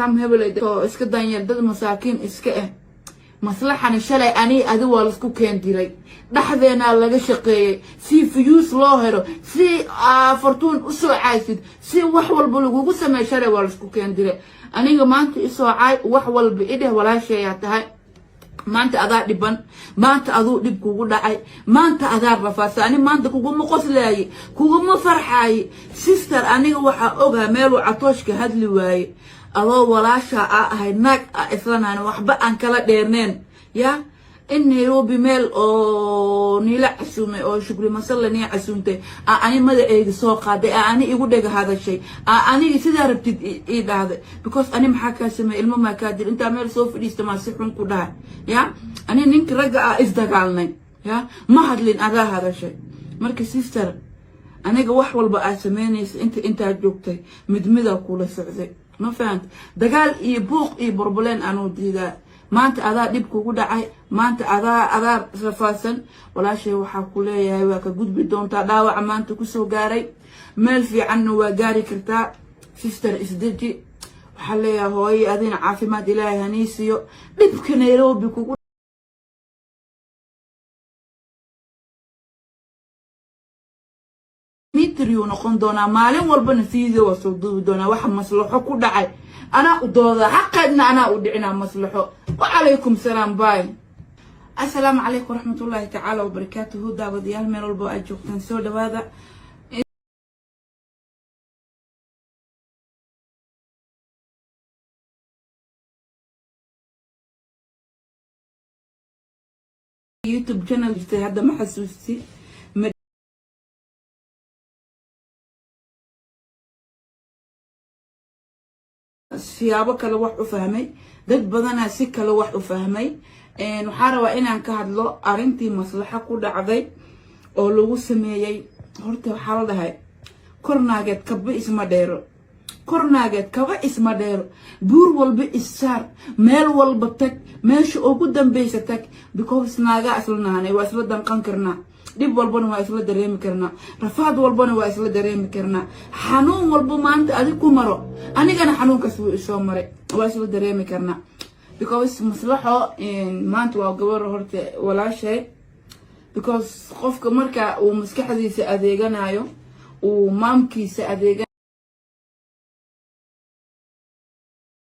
Hebel oo iska danyar, dad masaakiin iska ah. Maslaxana shalay ani adi waa laisku keen diray, dhexdeenaa laga shaqeeyey si views loo helo, si Fartuun usoo caysid, si wax walba lagugu sameey. Shalay waa laisku keen diray. Aniga maanta isoo caay, wax walba idheh, walaashayaa tahay. Maanta adaa dhiban, maanta aduu dhib kugu dhacay, maanta adaa rafaadsa. Ani maanta kuguma qoslaaye, kuguma farxaaye, sister. Aniga waxaa ogaa meeluu Catooshka hadli waaye, adoo walaashaa aa ahay, naag a islanaan, waxba aan kala dheerneen ya. In Nairobi meel oo niila casuumay oo Shukri Masalla nii casuumtay, aa ani magaceyga soo qaaday, aa ani igu dhega hadashay, aa aniga sidaa rabtid ii dhahday. Because ani maxaa kaa sameey? Ilmo maa kaa dil? Intaa meel soo fadhiista maa si xun ku dhahay ya? Ani ninka ragga ah isdagaalnay ya, ma hadlin, adaa hadashay. Marka sister, aniga wax walba aad sameynaysa inta intaa joogtay, mid midaa kula socday, ma fahant? Dagaal iyo buuq iyo burbuleen anuu diidaa. Maanta adaa dhib kugu dhacay, maanta adaa rafaadsan. Walaashay, waxaa ku leeyahay waa ka gudbi doontaa dhaawaca maanta kusoo gaaray, meel fiicanna waa gaari kartaa. Sister, isdeji. Waxaa leeyahay hooyo, adina caafimaad Ilaahay haniisiyo. Dhibka Nairobi kugu mitriyu noqon doonaa, maalin walbana video waa soo duubi doonaa. Waxa Maslaxo ku dhacay anaa u doodaa, xaqeedna anaa u dhicinaa. Maslaxo, wacalaykum salaam, bye. Assalaamu calaykum waraxmatullaahi tacaala wabarakaatuhu. Daawadayaal, meel walba aad joogtaan, soo dhawaada. YouTube channel jirtay, hadda ma xasuusti. Siyaabo kale wax u fahmay, dad badanaa si kale wax u fahmay. Waxaa rabaa inaan ka hadlo arrintii Maslaxo ku dhacday oo lagu sameeyey. Horta waxaa la dhahay, kor naageed kaba isma dheero, kor naageed kaba isma dheero. Buur walba issaar, meel walba tag, meesha ugu dambeysa tag, because naagaa isla nahanay, waa isla danqan karnaa, dhib walbana waa isla dareemi karnaa, rafaad walbana waa isla dareemi karnaa. Xanuun walba maanta adig ku maro, anigana xanuunkaas wuu isoo maray, waa isla dareemi karnaa. Because Maslaxo maanta waa gabar horta walaashay, because qofka marka uu maskaxdiisa adeeganayo, uu maamkiisa adeega